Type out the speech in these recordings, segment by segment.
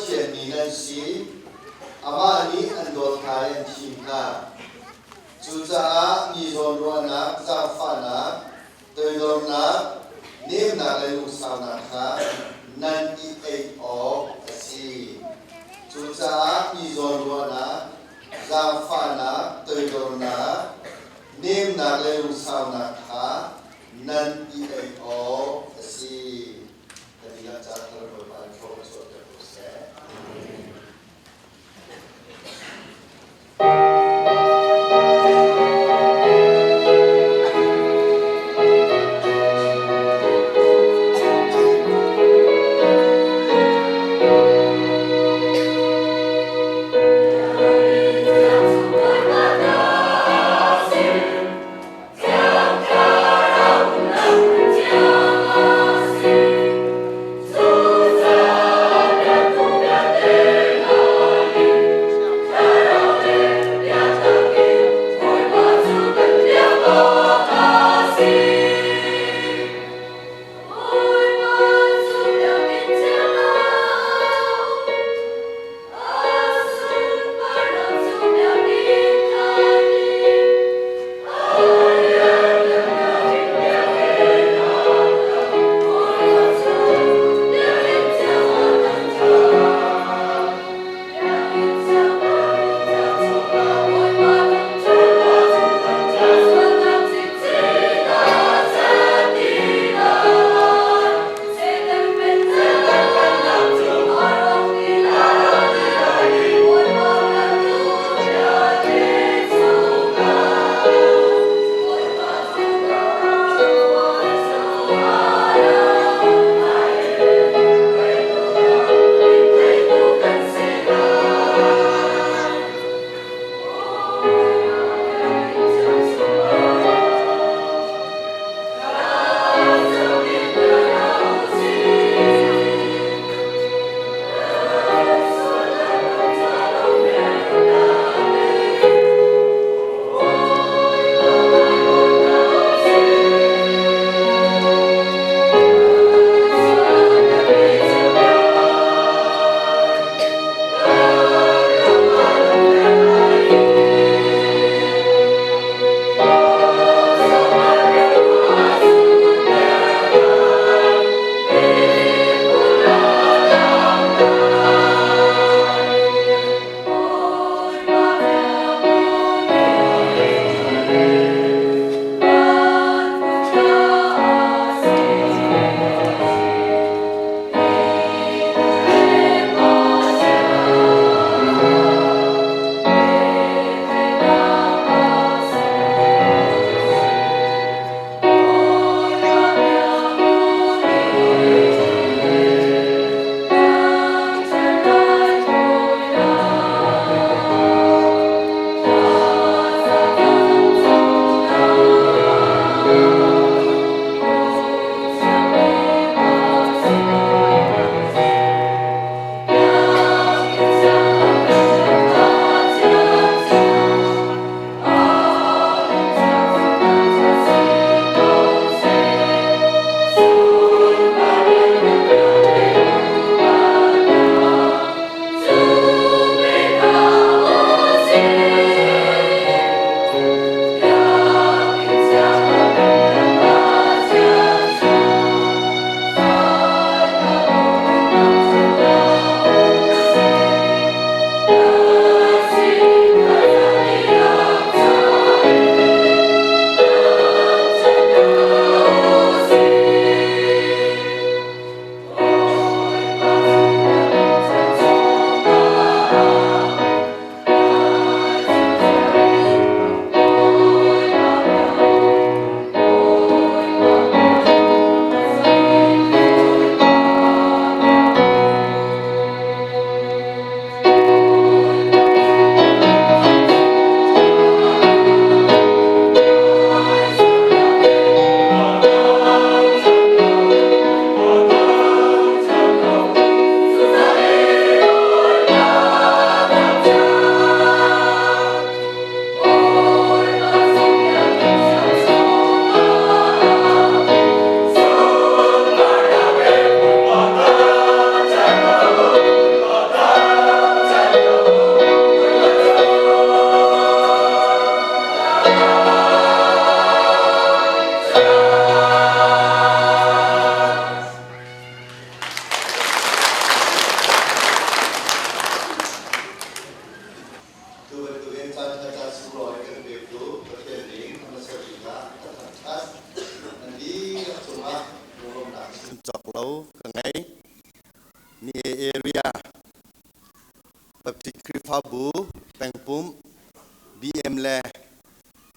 Pathian mi nan si. Amah nih an dawt hna i an thim hna. Cucaah mi zawnruahnak, zaangfahnak, toidornak, nemnak le lungsaunak kha nan i eih awk a si. Cucaah mi zawnruahnak, zaangfahnak, toidornak, nemnak le lungsaunak kha nan i eih awk a si. Kan dihlak caah thar Bawipa nih thlawh a chuahter ko seh. Thiang Thlarau na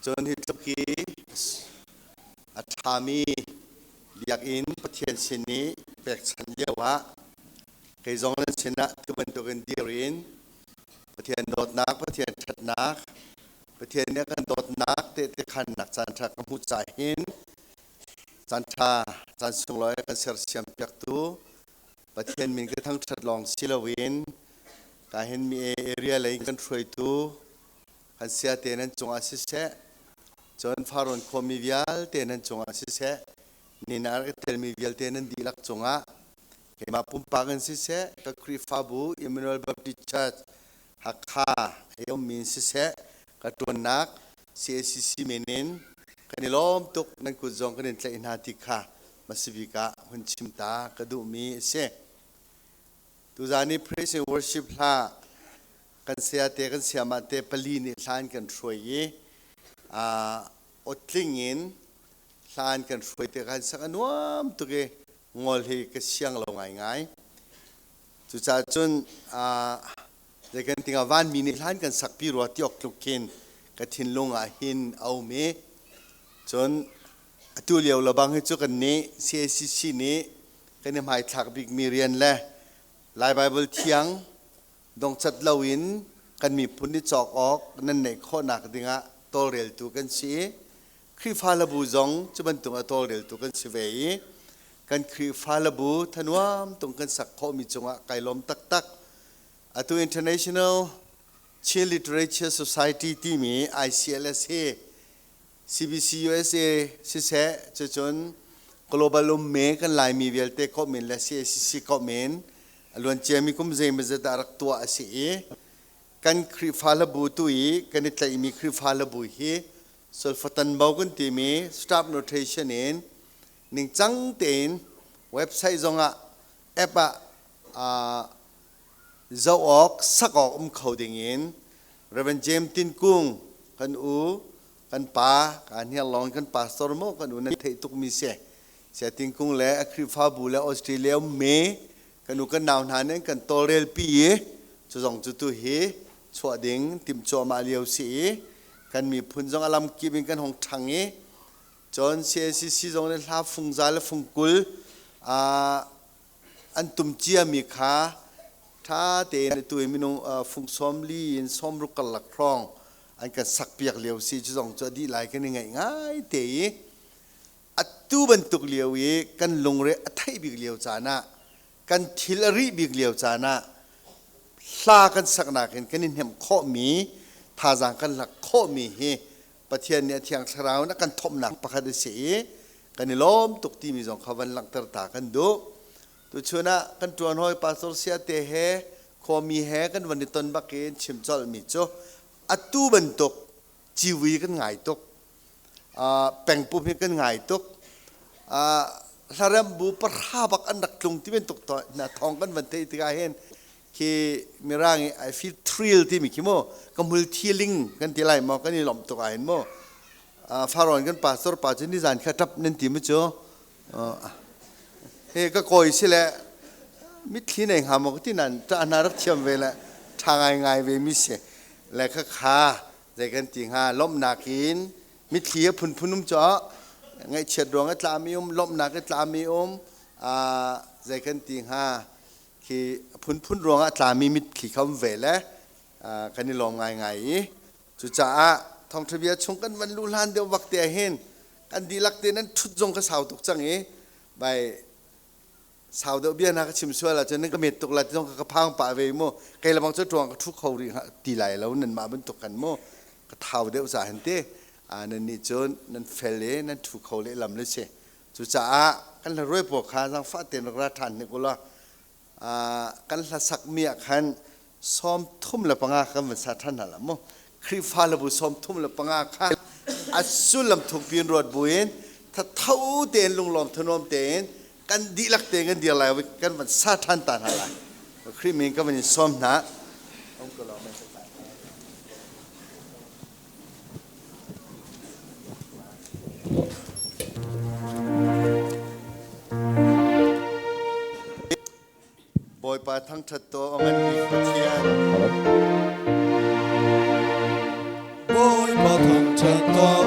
Cun hi tluk hi a ṭhami biakinn Pathian sin i pekchanh lioah kei zong nan sinah tu bantukin dir in Pathian dawtnak, Pathian ṭhatnak, Pathian nih a kan dawtnak tehte khannak caanṭha ka hmuh ca hin caanṭha caan sunglawi a kan sersiam piaktu Pathian min ka thangṭhat lawng si loin ka hin mi area lei in kan hruaitu kan siate nan cungah siseh, cun Farrawn khuami vialte nan cungah siseh, nin ah rak i telmi vialte nan dihlak cungah keimah pumpak in siseh, ka Khrihfabu Emmanuel Baptist Church Hakha i ummi in siseh, ka ṭuannak CACC min in kan i lawm tuk, nan kut zong kan in tlaih hna ti kha hmasabik ah hun chim ta ka duhmi a si. Tuzaan i praise and worship hla kan sayate kan sayamah te pali nih hla an kan hruai i awtling in hla an kan hruai te khan sak a nuam tuk i ngol hi ka siang lo ngaingai. Cucaah cun zei kan ti hnga vanmi nih hla an kan sakpi rua ti awk tluk khin ka thinlung ah hin a um i cun atu lio lebang hi cu kan nih CACC nih kan i hmaithlak bikmi rian le Lai Baibal Thiang dongcat loin kan miphun nih cawk awk nan neih khawhnak dingah tawlreltu kan si i Khrihfa labu zong cu bantuk a tawlreltu kan si ve i kan Khrihfa labu thanuam tung kan sak khawhmi cungah kai lawm taktak. Atu International Chin Literature Society timi ICLS hi CBC USA siseh cucun global ummi kan Laimi vialte kawhmin le CACC kawhmin a luanciami kum zeimawzat ah rak tuah a si i kan Khrihfa hlabu tu i kan i tlaihmi Khrihfa hlabu hi solfatan bo kan timi staff notation in ningcang tein website zongah app ah zoh awk sak awk um kho ding in Reverend James Tin Kung kan u kan pa ka hniar lawng kan pastor mo kan u nan theih tuk mi si Sia Tin Kung le a Khrihfabu le Australia me kan u kan nau hna nih kan tawlrel pi i cu zong cu tu hi chuah ding tim cuahmah lio si i kan miphun zong a lam kip in kan hong ṭhang i cun CACC zong nih hla fung za le fung 20 an tum ciami kha ṭha tein atu i minung fung 40 in 60 karlak hrawng an kan sakpiak lio si. Cu zong cu a dih lai kan i ngaih ngai te i atu bantuk lio i kan lungre a theih bik lio caan ah, kan thil a rih bik lio caan ah hla kan saknak in kan i hnemh khawhmi, thazaang kan lak khawhmi hi Pathian nih a Thiang Thlarau in a kan thawmhnak pakhat a si i kan i lawm tuk timi zong kha van langhter ta kan duh. Tuchun ah kan ṭuan hawi Pastor Siate he khuami he kan van i ton bak in chim colhmi cu atu bantuk ciwi kan ngai tuk. Pengpum hi kan ngai tuk. Hlarem bu pahra bak an rak tlung ti bantuk na thawng kan van theih tikah hin khi mirang i I feel thrill timi khi mu ka hmul thiling kan ti lai maw, kan i lawmh tuk ah hin mu Faron kan pastor pa cu nizan kha ṭap nan ti mu cu he ka kawi si le mitthli nei hnga maw ka ti nan ṭah hna rak thiam ve le ṭha ngai ngai ve mi si le kha kha zei kan ti hnga, lawmhnak in mitthli a phunphun um cu ngaihchiat ruang a tlami um, lawmhnak a tlami um, zei kan ti hnga, khi phunphun ruangah a tlami mitthli kha um ve le kan i lawm ngaingai i cucaah thawngṭha bia chung kan van luh hlan deuh vak te ah hin kan dihlak te nan ṭhut zong ka sau tuk cang i bai sau deuh bia hna ka chim sual ahcun nan ka met tuk lai ti zong ka phang pah ve mu. Kei lebang cu ṭuang ka ṭhu kho rih ti lai lo, nan mah bantuk kan mu ka thau deuh ca hin te nan nih cun nan fel i nan ṭhu kho lehlam le si. Cucaah kan hlaruai pawl kha zaangfah tein rak ra ṭhan hnik u law kan hlasak mi ah khan 35 kan van sa ṭhan hna la mu. Khrihfa hlabu 35 kha a sullam thukpi in ruat buin thatho tein, lunglawm thanuam tein kan dihlak tein kan dir lai, kan van sa ṭhan ta hna lai. Khrih min ka van in sawm hna. Bawipa thangṭhat tuah, a ngan bik Pathian. Bawipa thangṭhat tuah.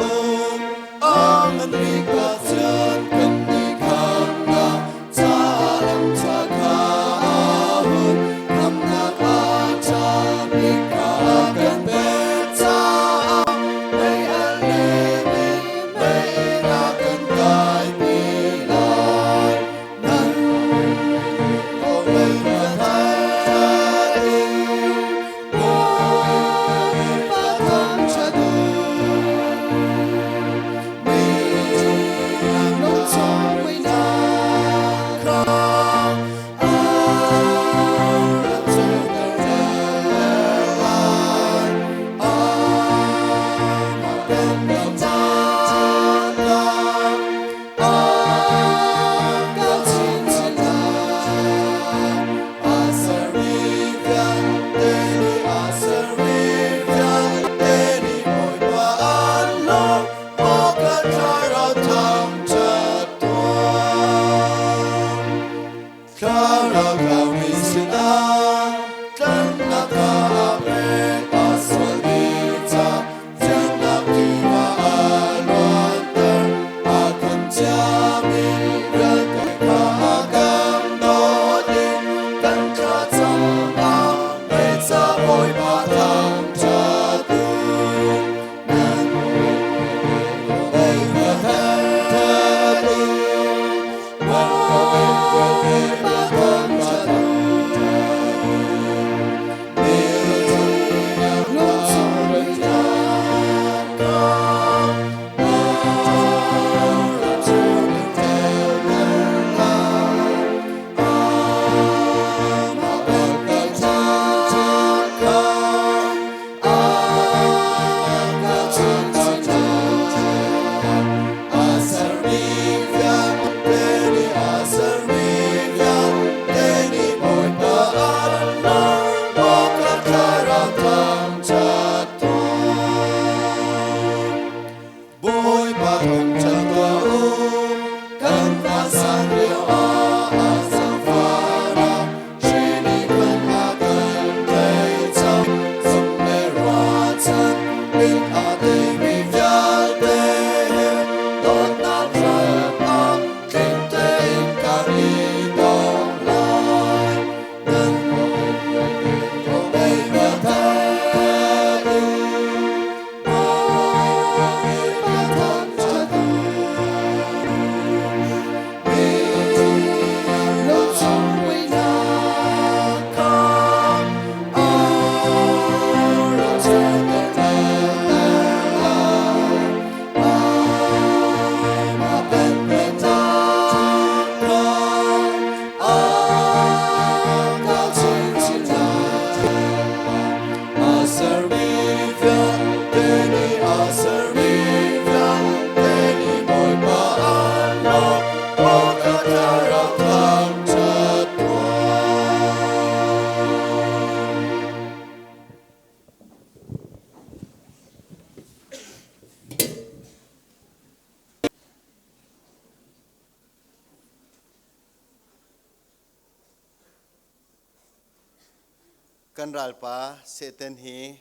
Kan ralpa Satan hi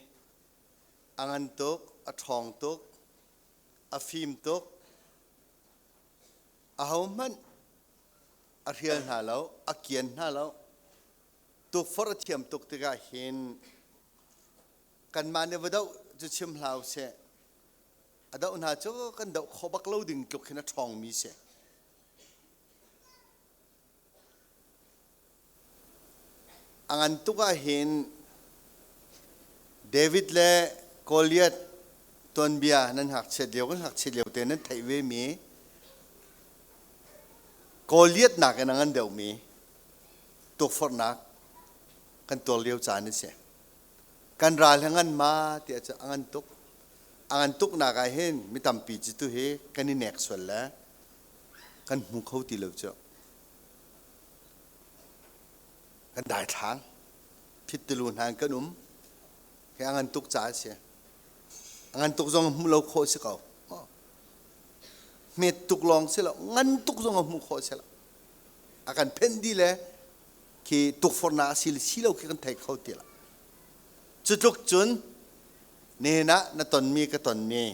a ngan tuk, a ṭhawng tuk, a fim tuk. Ahohmanh a hrial hna lo, a kian hna lo. Tukforh a thiam tuk tikah hin kanmah nih va doh cu chim hlah usih. A doh hna cu kan doh kho bak lo ding tluk hin a ṭhawngmi si. A ngan tuk ahhin David le Goliath tuanbia nan ngakchiat lio kan ngakchiat lio te nan theih ve mi Goliath nakin a ngan deuhmi tukforhnak kan tuar lio caan a si. Kan ral hi ngan ma tiah cu a ngan tuk. A ngan tuknak ah hin mi tampi cu tu hi kan i nek sual le kan hmu kho ti lo cu. Kan daithlang phit tilu hna in kan um. Hi a ngan tuk caah a si. A ngan tuk zong hmuh lo khawh si ko. Hmet tuk lawng si lo, ngan tuk zong a hmuh khawh si lo. A kan phenh dih le khi tukforhnak a si le si lo khi kan thei kho ti lo. Cu tluk cun nihin ah na tonmi ka tonmi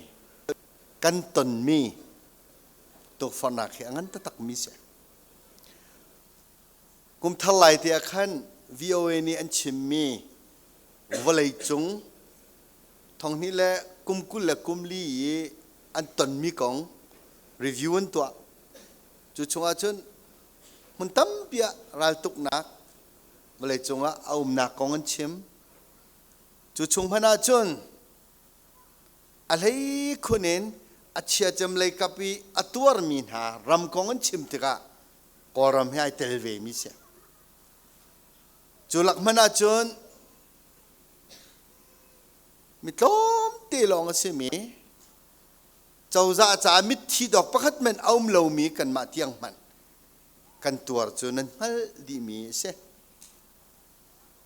kan tonmi tukforhnak hi a ngan taktakmi si. Kum thar lai te ah khan VOA nih an chimmi vawleicung thonghnih le kum 24 i an tonmi kong review an tuah. Cu chungah cun hmun tampi ah raltuknak vawleicung ah a umnak kong an chim. Cu chung hmanh ah cun a hleikhun in a chiacem lei kap i a tuarmi hna ram kong an chim tikah Kawlram he ai tel ve mi si. Cu lak hmanh ahcun mi tlawmte lawng a simi cozah caah mitthi dawk pakhat hmanh a um lomi kanmah tiang hmanh kan tuar cu nan hngalh dihmi a si.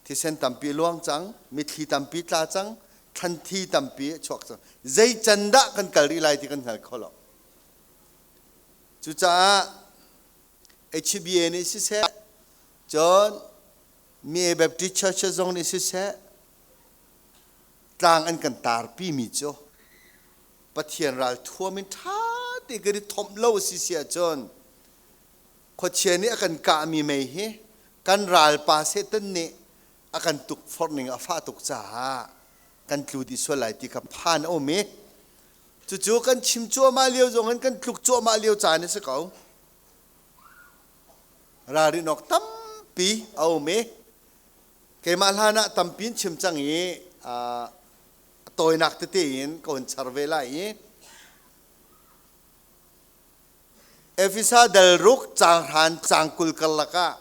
Thisen tampi luang cang, mitthli tampi tla cang, thlanthi tampi a chuak cang. Zei can dah kan kal rih lai ti kan hngal kho lo. Cucaah HBA nih siseh, cun Mi Baptist Church zong nih siseh, tlang an kan tarpi mi cu Pathian ral thuam in ṭha te kan i thomh lo a si si ahcun khuachia nih a kan kahmi mei hi kan ralpa Satan nih a kan tukforh ning a fah tuk caah kan tlu dih sual lai ti kha phan a um i cucu kan chim cuahmah lio zong in kan tluk cuahmah lio caan a si ko. Ralrin awk tampi a um i keimah hlan ah tampi in chim cang i a tawinak tete in ka hun char ve lai i Efesa dal ruk caang hran caang 20 karlak ah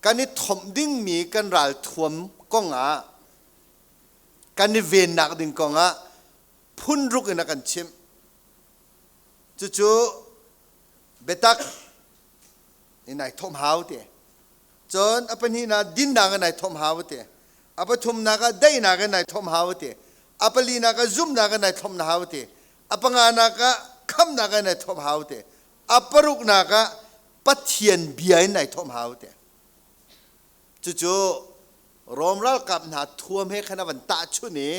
kan i thomh dingmi kan ralthuam kongah kan i vennak ding kongah phun ruk in a kan chimh. Cucu biatak in ai thomh hau ti. Cun a pahnihnak dinnak in ai thomh hau ti. A pathumnak ah daihnak in ai thomh hau ti. A palinak ah zumhnak in ai thomh hau ti. A panganak ah khamnak in ai thomh hau ti. A paruknak ah Pathian bia in ai thomh hau ti. Cucu Rom ralkap hna thuam he khan a van tahchunh i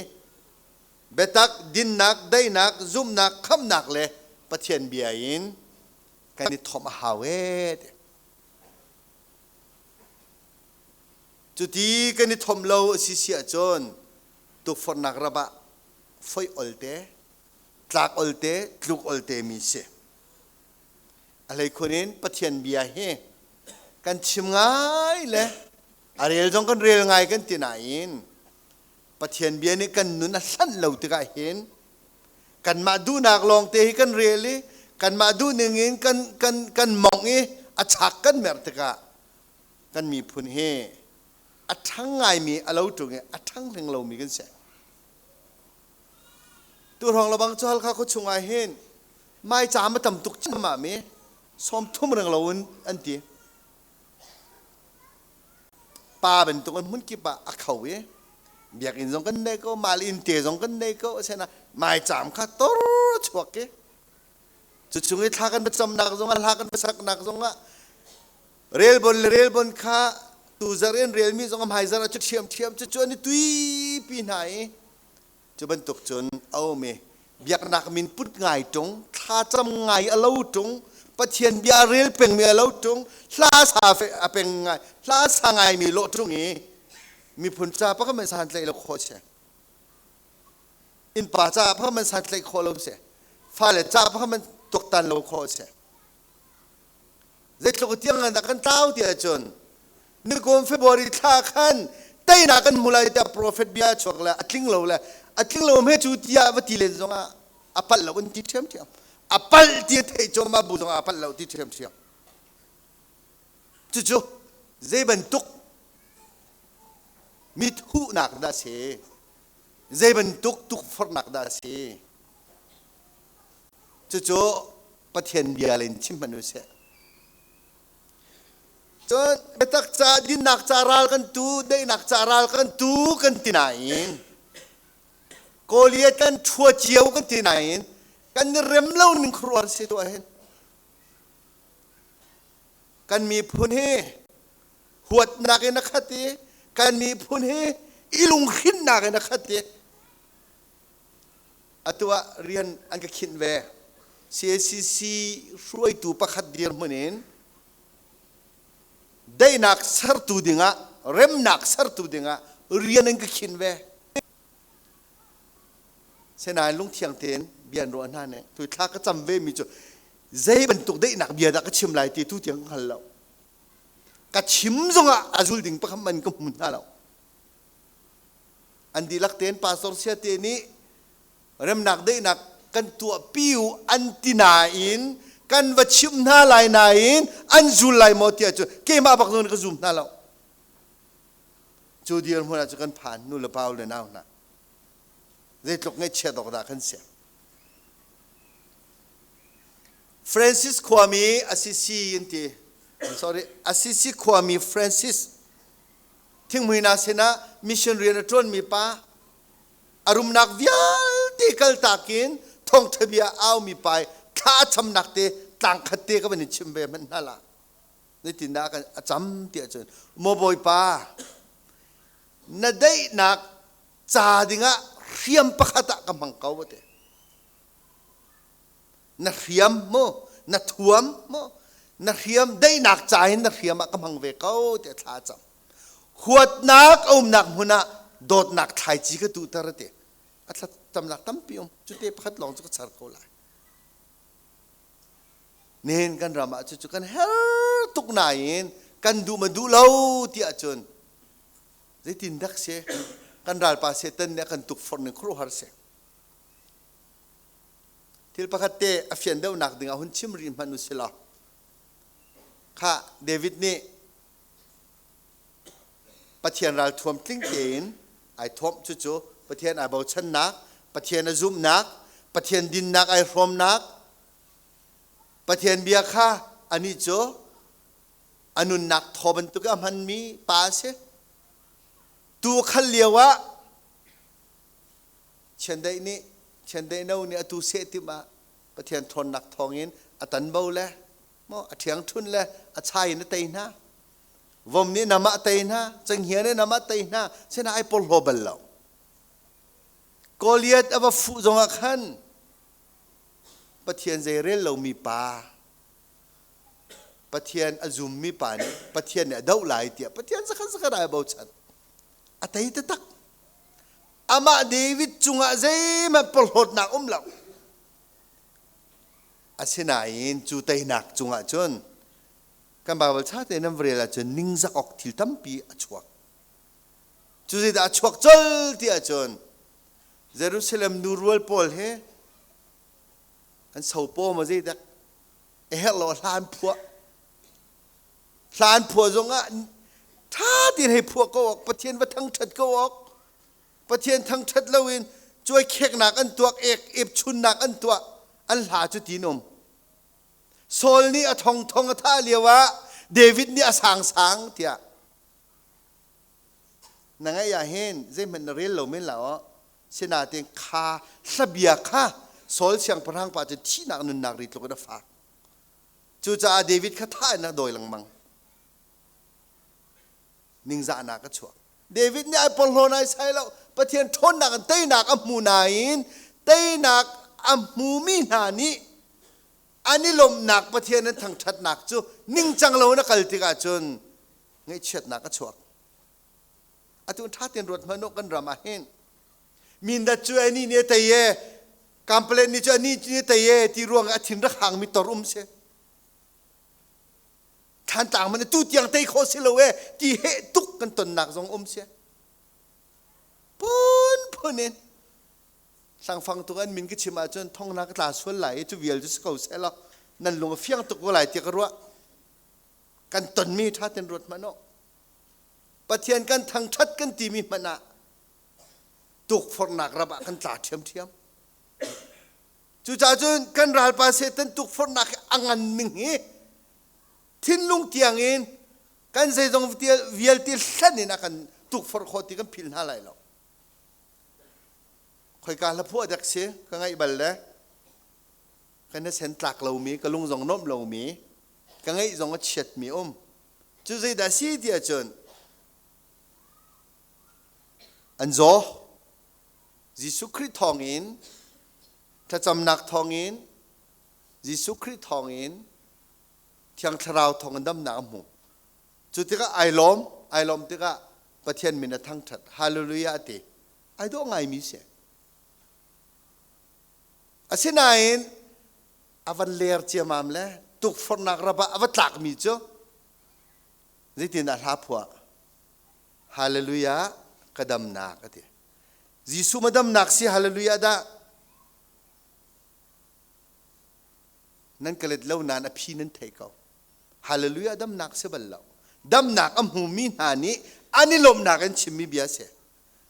biatak, dinnak, daihnak, zumhnak, khamnak le Pathian bia in kan i thomh a hau ee ti. Cuti kan i thomh lo a si si ahcun tukforhnak rap ah foih olte, tlak olte, tluk olte mi si. A hleikhun in Pathian bia hi kan chim ngai le a rel zong kan rel ngai kan ti nain Pathian bia nih kan nun a hlanh lo tikah hin kanmah duhnak lawngte hi kan rel i kanmah duhning in kan kan kan mongh i a chak kan merh tikah kan miphun hi a ṭhang ngaimi a lo ṭung i a ṭhang hling lomi kan si. Tu hrawng lebang cu Halkha khua chungah hin maicaam a tam tuk ciammam mi 30 reng lo in an ti. Pa bantuk in hmun kip ah a kho i biakinn zong kan nei ko, mal inn te zong kan nei ko asena maicaam kha tor chuak i cu chung i thla kan camnak zongah hla kan saknak zongah relbon le relbon kha Tu zarh in relmi zong a hmaizarh ah cu ṭhiamṭhiam cu cu an i tuipi hna i cu bantuk cun a um i biaknak min put ngai ṭung, thlacam ngai a lo ṭung, Pathian bia rel pengmi a lo ṭung, hla sa a peng ngai, hla sa ngaimi lawh ṭung i miphun ca pakhat man santlaih lo khawh si. Innpa ca pakhat man santlaih khawh lo si. Fale ca pakhat man tuaktan lo khawh si. Zeitluk tiang an dah kan tlau ti ahcun nikum February thla khan teinak kan hmu lai tiah prophet bia a chuak le a tling lo le a tling lo hme cu tiah va ti len zongah a palh lo an ti ṭhiamṭhiam. A palh ti a theih cuahmah bu zongah a palh lo ti ṭhiamṭhiam. Cucu zei bantuk mithuhnak dah si? Zei bantuk tukforhnak dah si? Cucu Pathian bia in chim hmanh u sih. Cun biatak ca dinnak ca ral kan tu, daihnak ca ral kan tu kan ti nain Goliath kan ṭhua cio kan ti nain kan i rem lo ning khuaruahhar si tuah hin. Kan miphun hi huatnak in a khat i kan miphun hi i lunghrinnak in a khat i Atu ah rian an ka khinh ve. CACC hruaitu pakhat dirhmun in daihnak sertu dingah, remnak sertu dingah rian an ka khinh ve. Senain lungthiang tein bia an ruah hna ning. Tu thla ka cam ve mi cu zei bantuk daihnak bia dah ka chim lai ti tu tiang ka hngal lo. Ka chim zongah a zul ding pakhat man ka hmu hna lo. An dihlak tein pastor siate nih remnak daihnak kan tuahpi u an ti nain kan va chimh hna lai nain an zul lai maw tiah cu keimah bak zawn ka zum hna lo. Cu dirhmun ah cu kan phan nu le pa le nau hna. Zeitluk ngaihchiat awk dah kan si. Francis khuami Assisi in ti. Sorry, Assisi khuami Francis Thinghmui hna sinah mission rian a ṭuanmi pa, a rumnak vialte kaltak in thawngṭha bia aumi pa i thla a camnak te tlangkhat te ka van in chim ve hmanh hna la. Zeitindah a cam ti ahcun, Maw Bawipa, na daihnak ca dingah hriam pakhat ah ka hmang ko te. Na hriam mu, na thuam mu, na hriam daihnak ca in na hriam ah ka hmang ve ko tiah thla a cam. Huatnak a umnak hmun ah dawtnak thlaici ka tuhter a ti. A thlacamnak tampi um. Cute pakhat lawng cu ka char ko lai. Nihin kan ram ah cucu kan her tuk nain kan duh ma duh lo ti ahcun zeitin dak si kan ralpa Satan nih a kan tukforh ning khuaruahhar si. Thil pakhat te a fian deuhnak dingah hun chim rih hmanh u si law. Kha David nih Pathian ralthuam tling tein ai thuamh cucu Pathian ai bochannak, Pathian a zumhnak, Pathian dinnak ai hrawmnak, Pathian bia kha anih cu a nunnak thaw bantuk a hmanmi pa a si. Tu khal lio ah Chiandeih nih chiandeih no nih atu seh timh ah Pathian ṭhawnnak thawngin a tanbo le maw a ṭhiangṭhun le a chai in a tei hna. Vom nih nam ah a tei hna, cenghngia nih nam ah a tei hna, sinah ai porhlaw bal lo. Goliath a va fuh zongah khan Pathian zei rel lomi pa, Pathian a zummi pa nih Pathian nih a doh lai tiah Pathian zakhat zakhat ai bochan. A tei taktak. Amah David cungah zeihmanh porhlawtnak um lo. Asinain cu teinak cungah cun kan Baibal ṭha tein nan va rel ahcun ningzak awk thil tampi a chuak. Cu zeidah a chuak colh ti ahcun Jerusalem nu rual pawl hi an sopaw maw zeidah a herh lo hla an phuah. Hla an phuah zongah ṭha tein hei phuah ko awk, Pathian va thangṭhat ko awk. Pathian thangṭhat loin cuaikheknak an tuak, ek epchunnak an tuah, an hla cu tin um. Saul nih a thongthong a thah lio ah David nih a sangsang tiah na ngaih ah hin zeihmanh na rel lo men la aw sinain kha hlabia kha Saul siangpahrang pa cu thihnak nunnak ri tluk in a fak. Cucaah David kha thah in a dawi lengmang. Ningzahnak a chuak. David nih ai porhlaw nai sai lo. Pathian ṭhawnnak in teinak a hmu nain teinak a hmumi hna nih an i lawmhnak Pathian an thangṭhatnak cu ningcang lo in a kal tikah cun ngaihchiatnak a chuak. Atu ṭha tein ruat hmanh u kan ram ah hin mindat cu ani nih a tei e Kamplet nih cu ani nih a tei e ti ruang ah a thin rak hangmi tor um si. Thlantlang man tu tiang tei khawh si lo e ti heh tuk kan tonnak zong um si. Phunphun in hlangfang tuk an min ka chim ahcun thongnak ka tla sual lai i cu vial cu si ko seh law nan lung a fiang tuk ko lai tiah ka ruah. Kan tonmi ṭha ten ruat hmanh u. Pathian kan thangṭhat kan timi hmanh ah tukforhnak ram ah kan tla ṭhiamṭhiam. Cucaah cun kan ralpa Satan tukforhnak hi a ngan ning hi thinlung tiang in kan zeizong vialte hlan in a kan tukforh khawh ti kan philh hna lai lo. Khoika hla phuah dek si ka ngaih bal le ka na sen tlak lomi ka lung zong nuamh lomi ka ngeih zong a chiatmi um. Cu zeidah si ti ahcun an zaw. Jesuh Khrih thawngin thlacamnak thawngin Jesuh Khrih thawngin Thiang Thlarau thawngin damnak a hmu. Cu tikah ai lawm, ai lawm tikah Pathian min a thangṭhat. Hallelujah a ti. Ai dawh ngaimi si. Asinain a van ler ciamam le tukforhnak rap ah a va tlakmi cu zeitindah hla phuah? Hallelujah ka damnak a ti. Jesuh ma damnak si hallelujah dah nan ka let lo nain a phi nan thei ko. Hallelujah damnak si bal lo. Damnak a hmumi hna nih an i lawmhnak in chimmi bia si.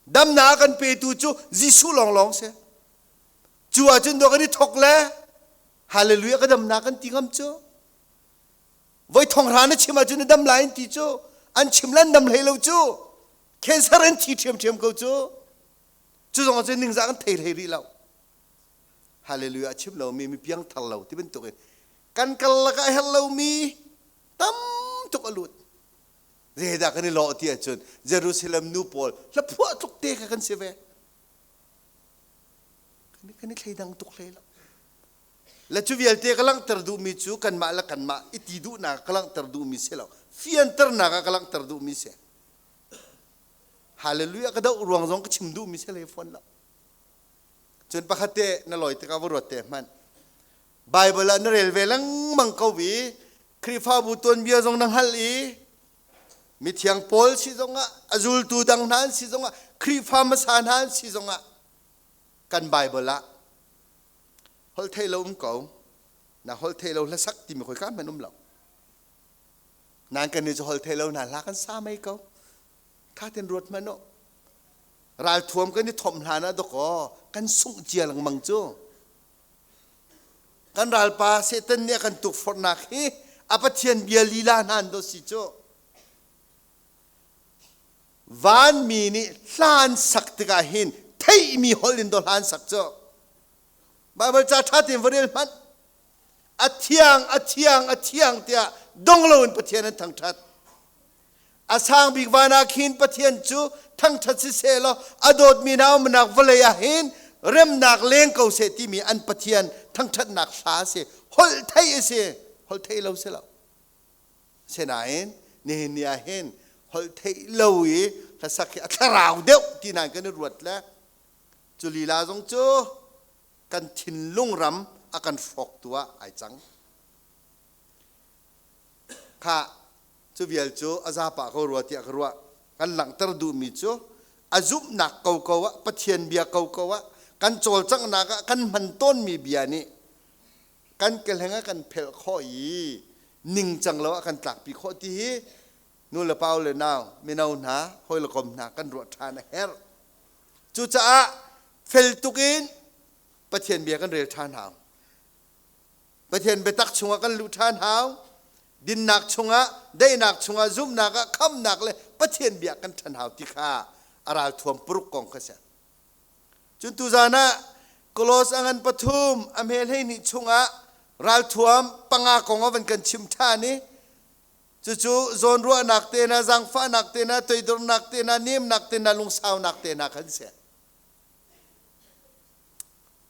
Damnak a kan petu cu Jesuh lawnglawng si. Cu ahcun dawh kan i thok le hallelujah ka damnak kan ti ngam cu. Voi thonghra na chim ahcun na dam lai an ti cu. An chim lan dam hlei lo cu. Cancer an thi ṭhiamṭhiam ko cu. Cu zong ahcun ningzah kan thei hlei rih lo. Hallelujah a chim lomi mi piangthar lo ti bantuk in kan kal lakah a herh lomi tam tuk a lut. Zeidah kan i lawh ti ahcun Jerusalem nu pawl hlaphuah tluk te kha kan si ve. Kan i thleidang tuk hlei lo. Le cu vialte ka langhter duhmi cu kanmah le kanmah i ti duhnak ka langhter duhmi si lo. Fianternak ah ka langhter duhmi si. Hallelujah ka doh ruang zong ka chim duhmi si hlei fawn lo. Cun pakhat te na lawi tikah va ruat te hmanh. Bible ah na rel ve lengmang ko i Khrihfabu tuanbia zong na hngalh i mithiang Paul si zongah a zultu dang hna an si zongah Khrihfa hmasa hna an si zongah kan Bible ah holh theih lo um ko na holh theih lo hlasak timi khoi ka hmanh um lo nan kan nih cu holh theih lo hna hla kan sa mei ko tha ten ruat hmanh u ralthuam kan i thomh hlan ah dakaw kan sungh cia lengmang cu kan ralpa Satan nih a kan tukforhnak hi a Pathian bia lila hna an do si cu vanmi nih hla an sak tikah hin theihmi holh in do hla an sak cu Baibal ca ṭha tein va rel hmanh a thiang a thiang a thiang tiah dong loin Pathian an thangṭhat A sang bik van ah khin Pathian cu thangṭhat siseh law a dawtmi hna umnak vawlei ah hin remnak leng ko seh timi an Pathian thangṭhatnak hla a si. Holh theih a si. Holh theih lo si lo. Asinain nihin ni ah hin holh theih lo i hlasak hi a thlarau deuh ti nain kan i ruat le cu lila zong cu kan thinlung ram a kan hrawktu ah ai cang. Khah, cu vial cu a zapa ko rua tiah ka ruah. Kan langhter duhmi cu a zumhnak koko ah Pathian bia koko ah kan cawlcanghnak ah kan hman tawnmi bia nih kan kehleng ah kan phelh khawh i ningcang lo ah kan tlakpi khawh ti hi nu le pa le nau mino hna hawi le kom hna kan ruah ṭhan a herh. Cucaah fel tuk in Pathian bia kan rel ṭhan hau. Pathian biatak chungah kan luh ṭhan hau. Dinnak chungah, daihnak chungah, zumhnak ah, khamnak le Pathian bia kan ṭhan hau ti kha a ralthuam paruk kong kha si. Cun tuzan ah Kolos a ngan pathum a hme 12 chungah ralthuam panga kong a van kan chim ṭhan i Cucu zawnruahnak te hna, zaangfahnak te hna, toidornak te hna, nemnak te hna, lungsaunak te hna khan si.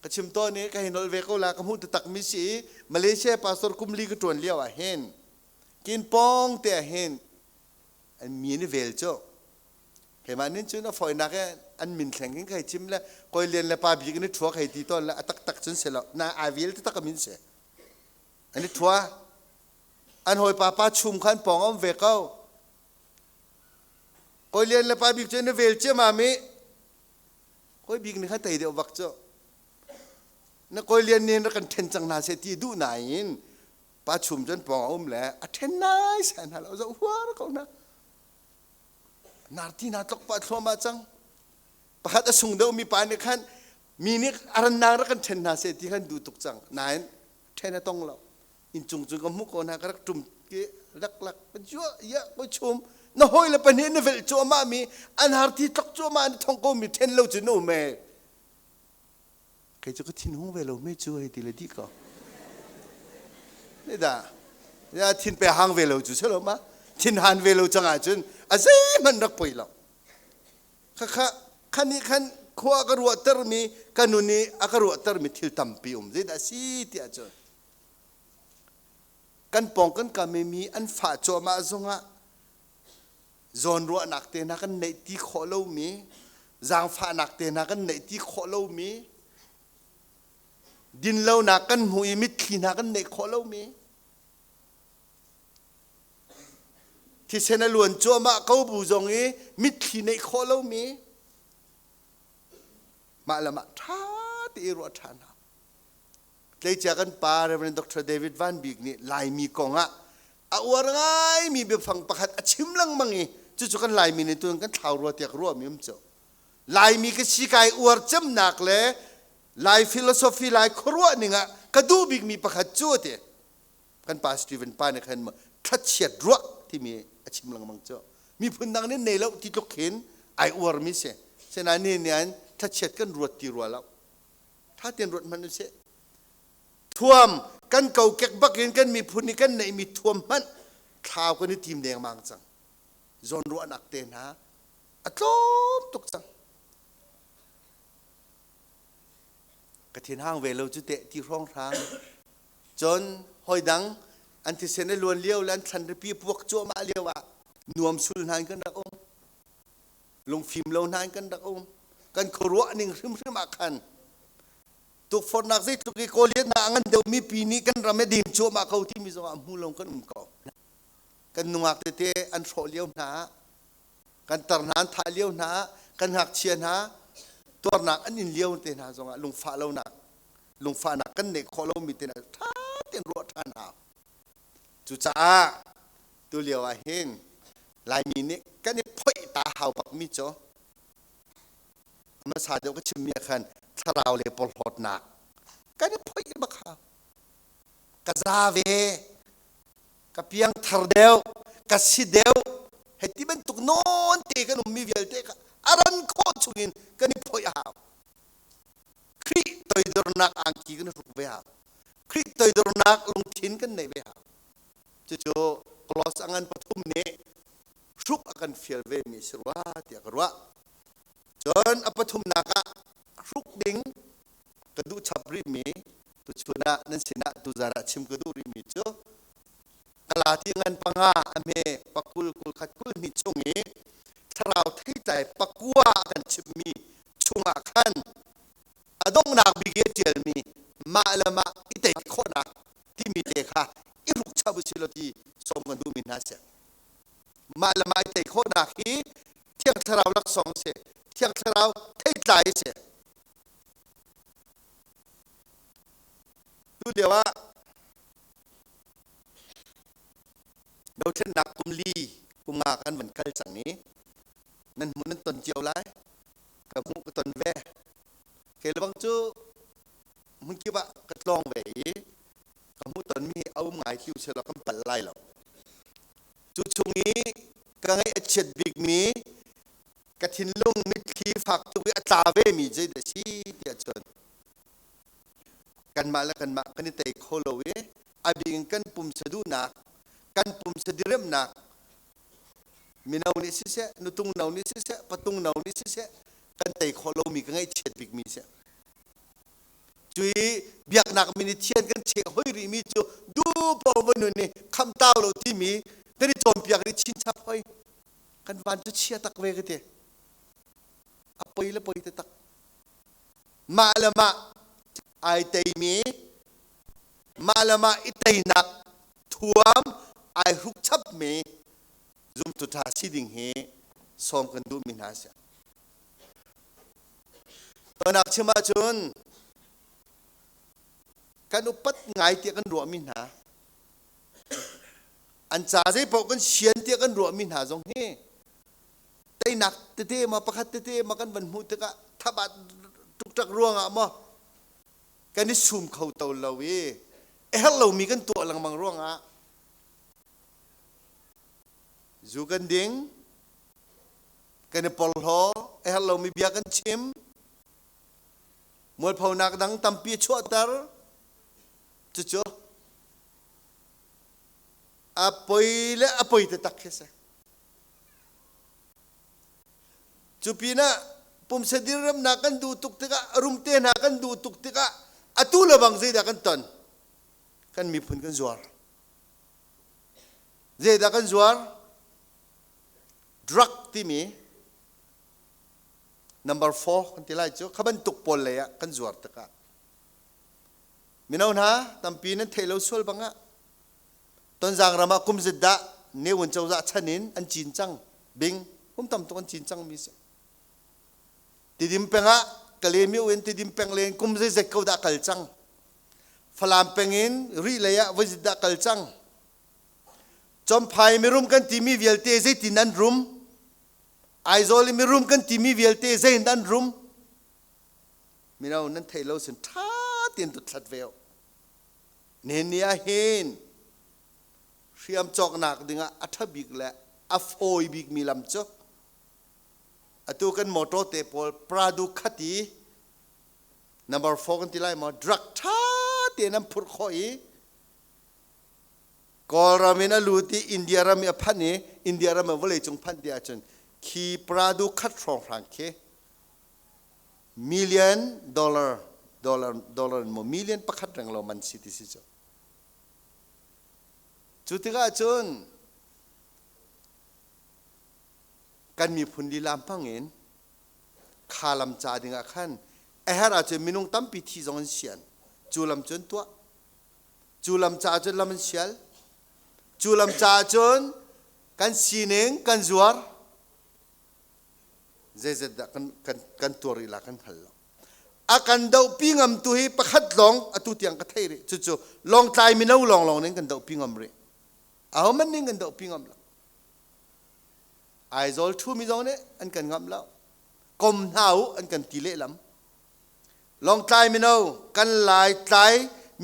Ka chim tawn i ka hei nolh ve ko la, ka hmuh taktak mi si i Malaysia pastor kum li ka ṭuan lio ah hin kin pawng te ah hin an mi an i vel cu. Keimah nin cun a fawinak i an min thleng in ka hei chim le kawi lian le pa bik in i ṭhua ka hei ti tawn le a taktak cun si lo. Na ai vel taktak a min si. An i ṭhua. An hawipa pa chum kha an pawng a um ve ko. Kawi lian le pa bik cu an i vel ciammam i Kawi bik nih kha tei deuh bak cu. Na kawi lian nih rak kan ṭhen cang hna seh ti duh nain pa chum cun pawng a um le a ṭhen nai sai hna lo zoh huar ko hna. Narti hna tlok pah thluahmah cang. Pakhat a sung deuh mi pa nih khan mi nih a rannak rak kan ṭhen hna seh ti khan duh tuk cang. Nain ṭhen a tong lo. Inncung cu ka hmuh ko hna ka rak ṭum ki laklak ya ko chum na hawi le pahnih na velh cuahmah mi an har thi tlok cuahmah an thong ko mi ṭhen lo cu na um e kei cu ka thin hung ve lo me cu hei ti le di ko ne da ya thin pe hang ve lo cu selo ma thin han ve lo chang ahcun a zeihmanh rak poi lo khakha khan i khan khua ka ruahter mi ka nun i a ka ruahter mi thil tampi um zeidah si ti ahcun Kan pawng kan kam i mi an fah cuahmah zongah zawnruahnak te hna kan neih ti khawh lomi, zaangfahnak te hna kan neih ti khawh lomi, dinlonak kan hmuh i mitthli hna kan neih khawh lomi, thisen a luan cuahmah ko bu zong i mitthli neih khawh lomi, mah le mah ṭha te i ruah ṭhan hau. Tleicia kan pa Rev. Dr. David Van Bik nih Laimi kong ah a uar ngaimi biafang pakhat a chim lengmang i cucu kan Laimi nih tun kan thlau rua tiah ka ruahmi um cu. Laimi ka si kai uar cemnak le Lai philosophy Lai khuaruah ning ah ka duh bikmi pakhat cu a ti. Kan pa Stephen pa nih khan thlachiat ruah timi a chim lengmang cu. Miphun dang nih nei lo ti tluk khin ai uarmi si. Sinain ni nih thlachiat kan ruat ti rua lo. Ṭha tein ruat hmanh usih. Thuam kan kokek bak in kan miphun nih kan neihmi thuam hmanh thlau kan i tim dengmang cang. Zawnruahnak te hna a tlawm tuk cang. Ka thinhang ve lo cu teh ti hrawnghrang. Cun hoi dang an thisen a luan lio le an thlan ripi puak cuahmah lio ah nuam sul hna in kan rak um. Lungfim lo hna in kan rak um. Kan khuaruah ning hrimhrim ah khan tukforhnak zeitluk i kawlian a ngan deuhmi pi nih kan ram i dim cuahmah ko timi zongah hmu lo kan um ko. Kan nungak tete an hrawh lio hna, kan tar hna an thah lio hna, kan ngakchia hna tuarnak an in lio te hna zongah lungfah lonak lungfahnak kan neih khawh lomi te hna ṭha tein ruah ṭhan hau. Cucaah tulio ah hin Laimi nih kan i phoih ta hau bakmi cu hmasa deuh ka chimmi ah khan thlarau le porhlawtnak kan i phoih bak hau. Ka za ve, ka piangthar deuh, ka si deuh, hei ti bantuk nawn te kan ummi vialte kha a ran khawh chungin kan i phoih a hau. Khrih toidornak angki kan hruk ve hau. Khrih toidornak lungthin kan neih ve hau. Cucu Kolos a ngan pathum nih hruk a kan fial ve mi si rua tiah ka ruah. Cun a pathumnak ah hruk ding ka duh chap rihmi tuchun ah nan sinah tuzan ah chim ka duh rihmi cu Galati ngan panga a hme pakul kul khat kul hnih chung i thlarau theitlai pakua a kan chimhmi chungah khan a donghnak bik i a ṭialmi mah le mah i tei khawhnak timi te kha i hruk chap usih law ti sawm kan duhmi hna si. Mah le mah i tei khawhnak hi Thiang Thlarau laksawng si. Thiang Thlarau theitlai si. Tu lio ah dothlennak kum li kum nga kan van kal cang i nan hmuh nan ton cio lai ka hmuh ka ton ve kei lebang cu hmunkip ah ka tlawng ve i ka hmuh tonmi a um ngai ti usih law kan palh lai lo cu chung i ka ngaih a chiat bikmi ka thinlung mitthli fak tuk i a tla vemi zeidah si tiah cun kanmah le kanmah kan i tei kho lo i a bik in kan pumsa duhnak. Kan pumsa diremnak mino nih siseh, nutung no nih siseh, patung no nih siseh, kan tei khawh lomi ka ngaihchiat bikmi si. Cui biaknak min i thian kan cheh hoi rihmi cu duhpaoh va nun i khamtau lo timi kan i cawnpiak rih chinchap hoi. Kan van cu chia tak ve ka ti. A poi le poi taktak. Mah le mah ai teimi, mah le mah i teinak thuam ai hruk chapmi zumtu ṭha si ding hi sawm kan duhmi hna a si. Tonak chim ahcun kan upat ngai tiah kan ruahmi hna an ca zeipaoh kan sian tiah kan ruahmi hna zong hi teinak tete ma pakhat tete ma kan van hmuh tikah thabat ṭukṭak ruangah maw kan i sum kho to lo i a herh lomi kan tuah lengmang ruangah zu kan ding, kan i porhlaw, a herh lomi bia kan chim, mualphonak dang tampi chuahter. Cucu a poi le a poi taktak khi si. Cu pinah pumsa dirramnak kan duh tuk tikah, rumte hna kan duh tuk tikah atu le bang zeidah kan ton? Kan miphun kan zuar. Zeidah kan zuar? Drug timi number 4 kan ti lai cu kha bantuk pawl lei ah kan zuar tikah mino hna tampi nan theih lo sual bangah Tonzang ram ah kum zit dah Ne Win cozah chan in an cin cang bing kum tam tuk an cin cang mi si. Tidim peng ah Kalaymyo in Tidim peng len kum zeizet ko dah kal cang. Falam peng in Rih lei ah voi zit dah kal cang. Chomphai mirum kan timi vialte zeitin an rum? Aizawl i mirum kan timi vialte zein an rum? Mino nan theih lo sin ṭha tein dothlat ve u. Nihin ni ah hin hriam cawknak dingah a ṭha bik le a fawi bikmi lam cu atu kan motor te pawl Prado khat i number 4 kan ti lai maw, drug ṭha tein an phurh khawh i Kawlram in a lut i India ram i a phanh i India ram in vawleicung phanh ti ahcun khi Prado khat hrawnghrang khi million dollar dollar dollar in maw million pakhat reng lo man si ti si cu. Cu tikah cun kan miphun lila hmang in kha lam ca dingah khan a herh ahcun minung tampi thi zong an sian cu lam cun tuah, cu lam caah cun lam an sial, cu lam caah cun kan sining kan zuar. Zeizat dah kan, kan, kan tuar rih la kan hngal lo. A kan dohpi ngam tu hi pakhat lawng atu tiang ka thei rih. Cucu Lawngtlai mino lawnglawng ning kan dohpi ngam rih. Ahohmanh ning kan dohpi ngam lo. Aizawl thu mi zong nih an kan ngam lo. Kom hna u an kan ti lehlam. Lawngtlai mino kan lai tlai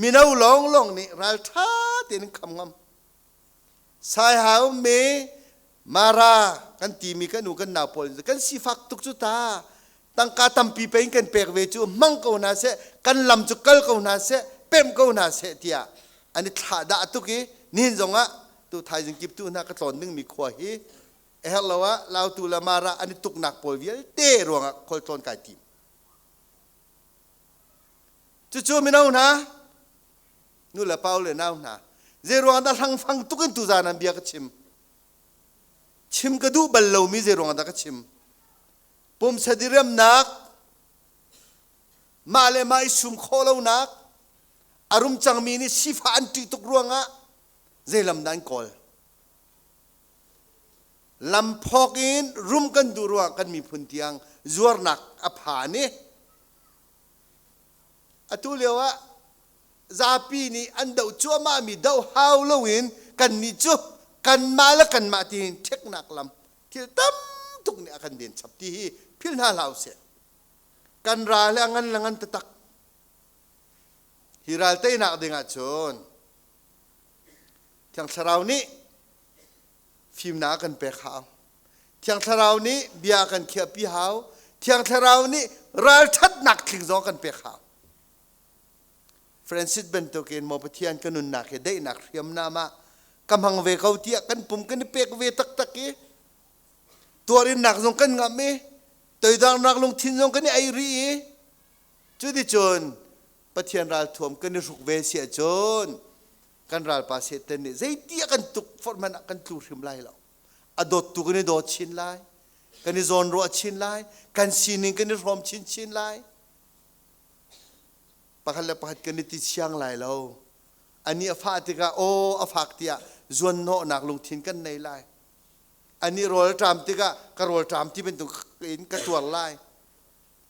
mino lawnglawng nih ralṭha tein kham ngam. Saihau me Mara kan timi kan u kan nau pawl kan sifak tuk cu ta. Tangka tampi pe in kan pek ve cu, hmang ko hna seh, kan lam cu kal ko hna seh, pemh ko hna seh tiah an i thlah dah tuk i nihin zong ah tu thaizing kip tu hna ka tlawn dingmi khua hi a herh lo ah Lautu le Mara an i tuknak pawl vialte ruangah khualtlawn kai tim. Cucu mino hna, nu le pa le nau hna, zei ruang dah hlangfang tuk in tuzaan an bia ka chim? Chim ka duh bal lomi zei ruang dah ka chim? Pumsa diriamnak, mah le mah i sum khawh lonak, a rum cangmi nih sifah an ṭih tuk ruangah zei lam dah an kawl? Lam phawk in rum kan duh ruangah kan miphun tiang zuarnak a phan i atu lio ah zapi nih an doh cuahmahmi doh hau loin kannih cu kanmah le kanmah tiin ṭheknak lam thil tam tuk nih a kan den chap ti hi philh hna hlah usih. Kan ral hi a ngan le ngan taktak. Hi ral teinak ding ahcun Thiang Thlarau nih fimnak a kan pek hau. Thiang Thlarau nih bia a kan khiahpi hau. Thiang Thlarau nih ralṭhatnak thling zong a kan pek hau. Francis bantukin maw Pathian, ka nunnak hi daihnak hriamnam ah Ka hmang ve ko tiah kan pum kan i pek ve taktak i tuarinnak zong kan ngamh i toidornak lungthin zong kan i ei rih i cuticun Pathian ralthuam kan i hruk ve si ahcun kan ralpa Satan nih zeiti a kan tuk forh hmanh ah kan tlu hrim lai lo. A dawttu kan i daw chin lai, kan i zawnruah chin lai, kan sining kan i hrawm chinchin lai. Pakhat le pakhat kan i ti siang lai lo. Ani a fah tikah aw a fak tiah zuanhnawhnak lungthin kan nei lai. Ani rawl a ṭam tikah ka rawl ṭam ti bantuk in ka tuar lai.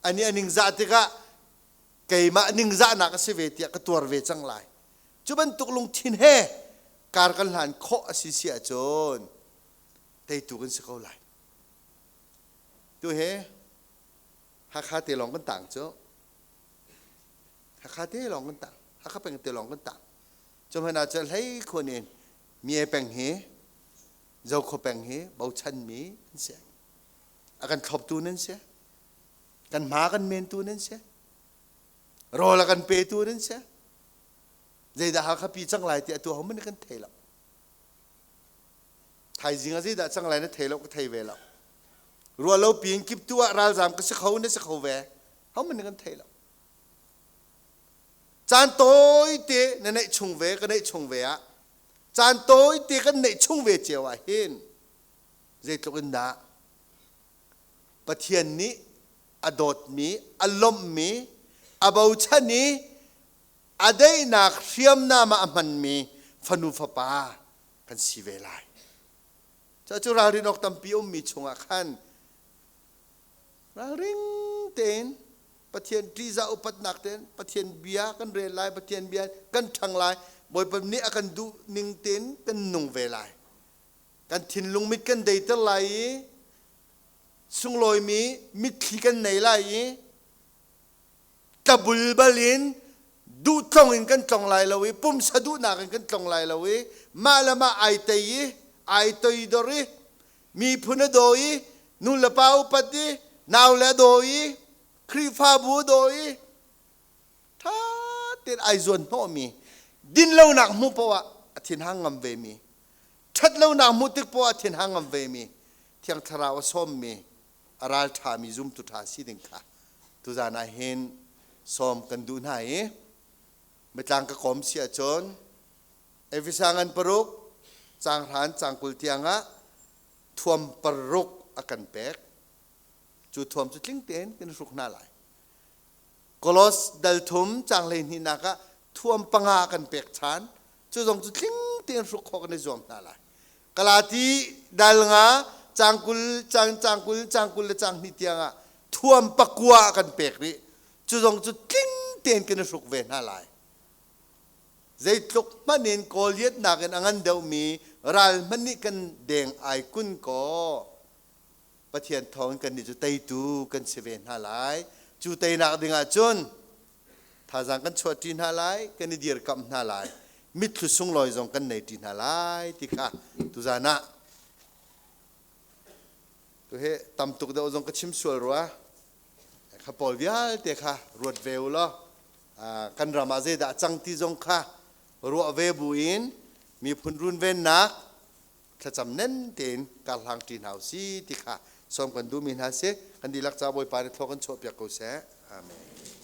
Ani a ningzah tikah keimah ningzahnak a si ve tiah ka tuar ve cang lai. Cu bantuk lungthin he kar kan hlan khawh a si si ahcun teitu kan si ko lai. Tu he Hakha te lawng kan tang cu. Hakha te lawng kan tang. Hakha peng te lawng kan tang. Cu hmanh ah cun hlei khun in Mie peng hi Zokhua peng hi bochanmi an si. A kan thloptu nan si. Kan hma kan mentu nan si. Rawl a kan petu nan si. Zeidah Hakha pi cang lai ti atu hohmanh kan thei lo. Thaizing ah zeidah cang lai na thei lo ka thei ve lo. Ruah lo piin kip tu ah ralzaam ka si kho na si kho ve. Hohmanh kan thei lo. Caan tawite na neih chung ve ka neih chung ve ah caan tawite kan neih chung ve cio ah hin zeitluk in dah Pathian nih a dawtmi, a lawmhmi, a bochan i a daihnak hriamnam ah a hmanmi fanu fapa kan si ve lai. Cu ralrin awk tampi ummi chungah khan ralring tein Pathian ṭihzah upatnak tein Pathian bia kan rel lai, Pathian bia kan ṭhang lai, Bawipa nih a kan duh ning tein kan nung ve lai. Kan thinlung mit kan deiter lai i sunglawimi mitthli kan nei lai i tlabulbal in duh tlong in kan tlong lai lo i pumsa duhnak in kan tlong lai lo i mah le mah ai tei i ai toidor i miphun a daw i nu le pa upat i nau le a daw i Khrihfabu a daw i ṭha tein ai zuan hnawhmi dinlonak hmuh paoh ah a thinhang ngam vemi ṭhatlonak hmuh tik poah ah thinhang ngam vemi Thiang Thlarau a sawmmi a ralṭhami zumtu ṭha si ding kha tuzan ah hin sawm kan duh hna i mitlang ka kawm si ahcun Efesa ngan paruk caang hran caang 20 tiangah thuam paruk a kan pek. Cu thuam cu tling tein kan hruk hna lai. Kolos dal thum caang 12 nak ah thuam panga kan pek ṭhan. Cu zong cu tling tein hruk khawh kan i zuam hna lai. Galati dal nga caang 20 caang caang 20 caang 20 le caang 2 tiangah thuam pakua kan pek rih. Cu zong cu tling tein kan i hruk ve hna lai. Zeitluk hmanh in Goliath nakin a ngan deuhmi ral hmanh nih kan deng ai kun kaw Pathian thawngin kannih cu teitu kan si ve hna lai. Cu teinak dingah cun thazaang kan chuahṭi hna lai, kan i dirkamh hna lai, mitthlu sunglawi zong kan nei ṭi hna lai ti kha tuzan ah tuhe tam tuk deuh zong ka chim sual rua. Kha pawl vialte kha ruat ve u law kan ram ah zeidah cang ti zong kha ruah ve buin miphun runvennak thlacam nen tein karhlang ṭi hna u si ti kha sawm kan duhmi hna si. Kan dihlak ca Bawipa nih thlua kan chuahpiak ko seh. Amen.